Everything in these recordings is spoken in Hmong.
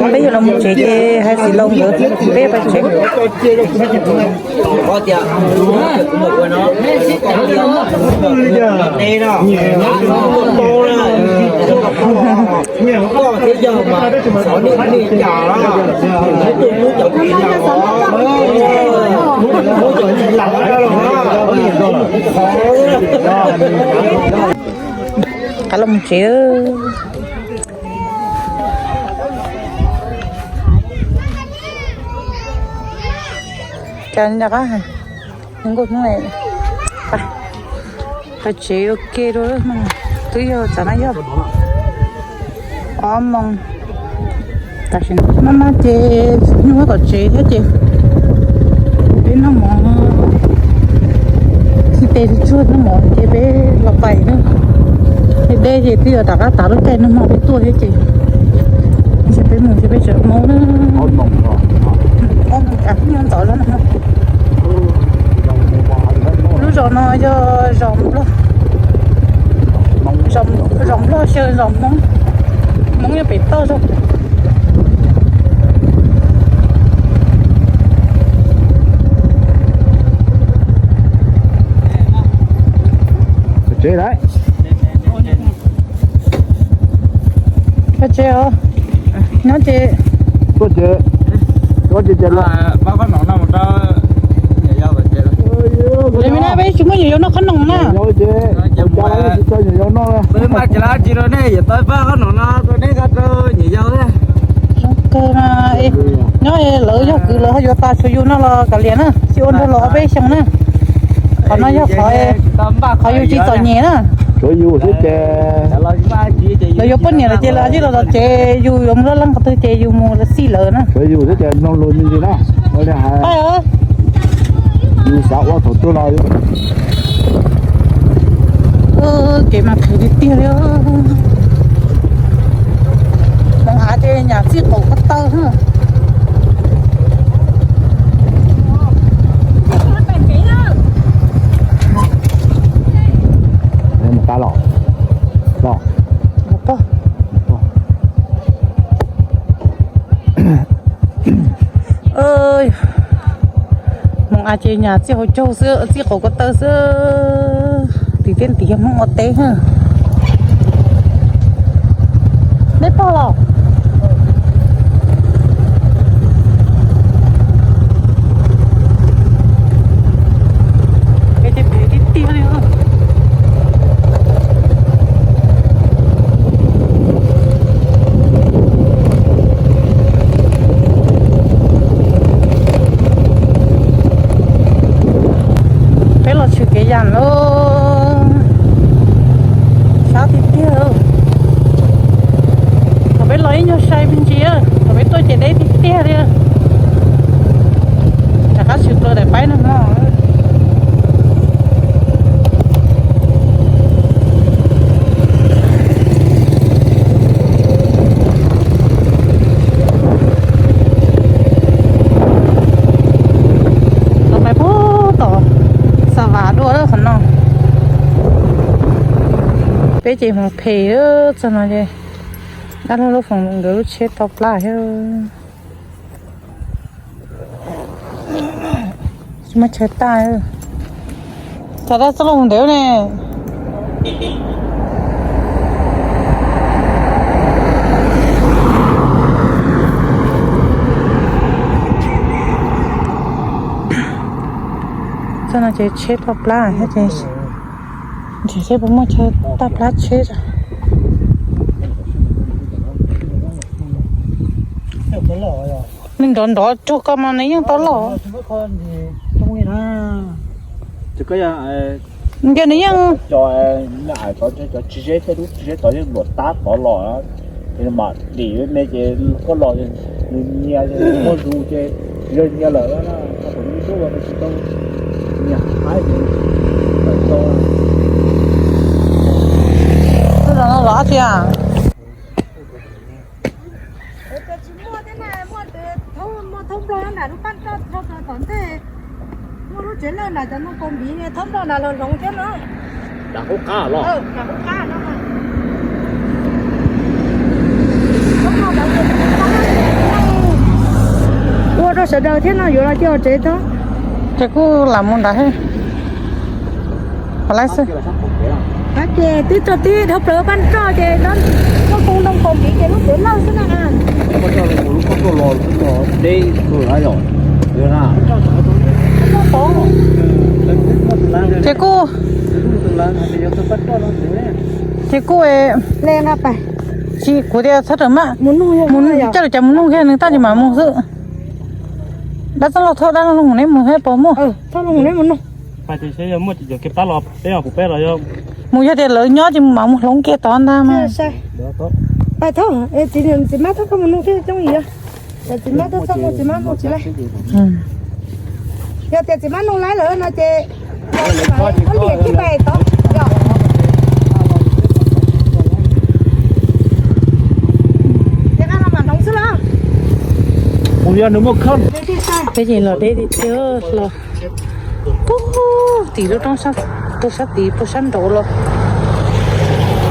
Peb yuav los mus tsev ces hais txiv laus nkawd, peb pais tsev. Qab los mus tsev. Cas nyob qab, nyob nkuaj hnub ne. Pais tsev ua ke rau, twb yog tsam no yog ob moos. Tam sim no maj maj ces nyuaj tom tsev thiab ces peb noj mov, txhij tes tsuag noj mov ces peb los pais na. Deb deb ces twb yuav rov qab tav lub caij noj hmo peb tuaj thiab ces ntshe peb mus ntshe peb tseem mus na. Ob moos, ob moos tsawv ntxov no. Lub zos no yog zos Nplog, zos Nplog xyaw zos Hmoob, Hmoob nyob pem toj zog. Tsev lawm. Koj tsev os. Nyob ces tuaj ces, tuaj ces ces los. Pab qhob noom no mus rau niam yau. Li me na peb tsis muaj niam yau noj qhob noom na. Peb mas tsis lab tsis rau nej yuav tau pab qhob noom no rau nej nqa rau niam yau thiab. Nyob lawv yog kwv lawv ho yuav tas tshuav yus no los kav liam na, tsis ua nrog los ob peb xyoo na. Qhov no yog qhov, qhov yus tsis txom nyem na. Tshuav yus xwb ces lawv yuav poj niam lawm ces lawv cia li los txog tsev, yus yuav mus laj leej qhov twg ces yus mus lawv xij lawv na. Tshuav yus xwb ces mloog lus me ntsis na. Ua li hais, yus xav ua thaum twg los. Kev mas phem tiag tiag li. Hmoov av ces nyam txij qaum ko taw. Mus qab los, los. Hmoov av ces nyam txij hauv caug xwb, txij qaum ko taw xwb. Tim tej tim yog Hmoob ua teb. Neb pog los? Phem tiag tiag li. Peb los tshwm kev yam lawm, sab tiag tiag. Thaum peb los ib nyuag sai me ntsis, thaum peb tuaj ces deb tiag tiag li. Rov qab tshwm plaws daim paib no no. Los pais puag tom Xa Vas dua lawm qhov no. Peb ces hmoov phem txog no ces dab laug Lub Foom nkawd lub tsheb tau plab thiab. Tsis muaj chaw tag. Cas dab txoj loj ntev ne. Txoj no ces tsheb tau plab thiab ces, ntshe seb puas muaj chaw tag plab tsheb. Nws nrov nrov rau koj mas nws yeej tau loj. Nws yeej, cov tsis zeb thiab lub tsis zeb tod yeej luam tab tod los, ces mam dim me ces koj los. Nws nyias muaj zus ces yog nyias lawm na, thaum nws ib hnub los nws tsis tau nyias haib ces tawm tau. Los dab tsi? Muaj thoob nplog nram lub paj roj dhau plaws tom ntej, muaj lub tsev lawj nram cov ntoo kaus npiv, thoob nplog nram los hloov thiab no. Nram qub qab los? Nram qub qab no. Ua rau sawv daws thiab no yuav los cia tsev tod. Ces kuj lam mus nrad thiab. Pab lab xwb. Ces twb tso tib dhau plaws paj roj ces no, ntoo kaus npiv ces lub tsev lawj xwb na. Ces kuj, ces kuj, tsis kuv tias txhob rawm maj, coj lawv cov mus nug kiag nws tag ces mam mus xwb. Dab txoj los thauj dab los mus neb mus thiab puas muaj? Mus yog tias lawv nyob ces mam mus hloov kiag tod ntag mas. Txiv mab thauj koj mus nug thiab coob yig. Txiv mab thauj txog mus txiv mab mus tsis laib. Yog tias txiv mab nug laib lawm no ces ib niam tij pais tod. Ces no mam hloov xwb los. Peb ces los deb tiag tiag los. Puag tim lub roob, puag sab tid puag sab nraud los.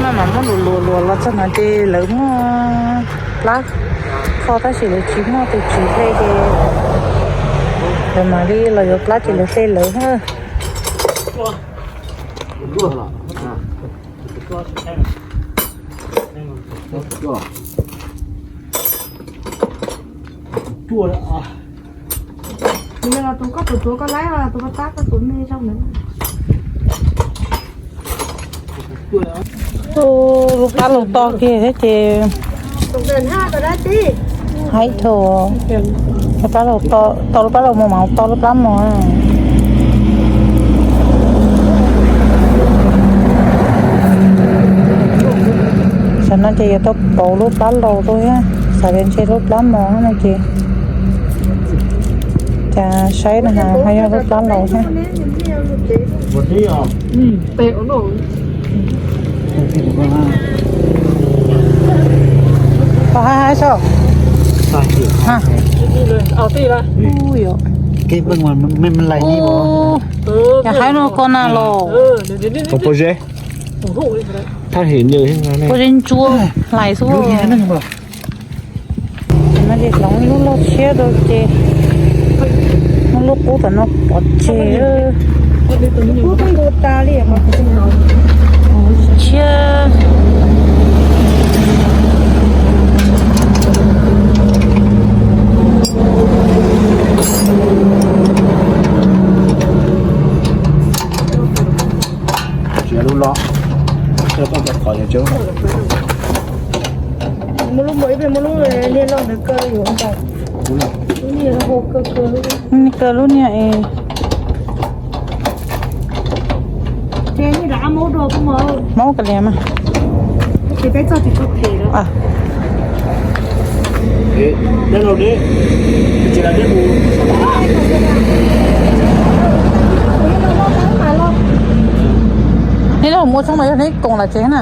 Maj mam muab luas luas luas los txog no ces lawv muaj plab kho tab sis lawv tsis muaj tus tswv hle ces lawv mam li los yuav plab ces lawv hle lawv. Tus koj tuav tuav koj laib, tus koj tab koj tuav me zoo na. Lub plab laus to kiag thiab ces haib thaum lub plab laus to, lub plab laus mos mas to lub plab mos. Tam no ces yuav tau pauv lub plab laus rau thiab, xav tias ntshe lub plab mos no ces cas saib na ho yog lub plab laus thiab. Koj haib haib saib. Yog haib no koj na los. Pob zeb ntsuab hlais xwb. No ces hloov ib lub loj tshiab rau ces muab lub qub tom no pov tseg. Tshiab. Tsis yog lub loj, muaj lub npau ib pliag muaj lub niag loj ntawd kaw yuav npaum. Lub niag kaw lub niag es. Maub ka lias mas. Neb los ua tshoob mas yog neb koom lam tsev na.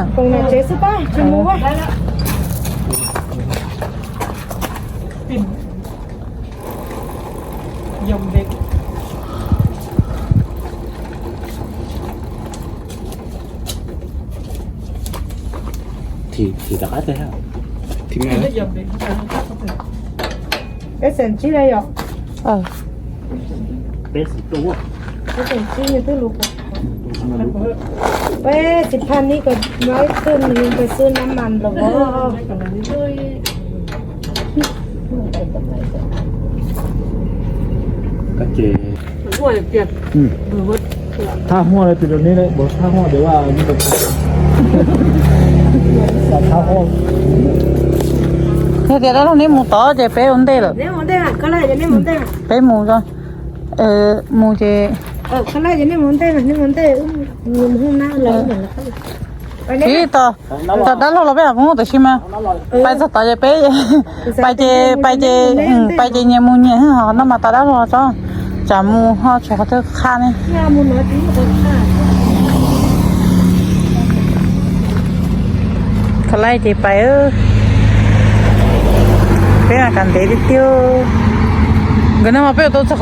Peb xeem tsib na yom? Peb xeem tsib, peb xeem tsib nws twb lus. Peb tsis phaj nib kom muaj ib tug nws pes xwb nab mas los. Thaj huaj no tus rau neb, thaj huaj tias thaj huaj. Yog tias dab laug neb mus tod ces peb ua ntej lawm. Peb mus, mus ces Ib, tos dab laug los peb mam mus, tab sis mas pais txog tod ces peb, pais ces, pais ces, pais ces nyias mus nyias, ho no mas tos dab laug tso, tsam mus ho tsis qhov twg qha ne. Khav laij ces pais, peb mas kav ntev tiag tiag. Nkawd no mas peb yuav tau txog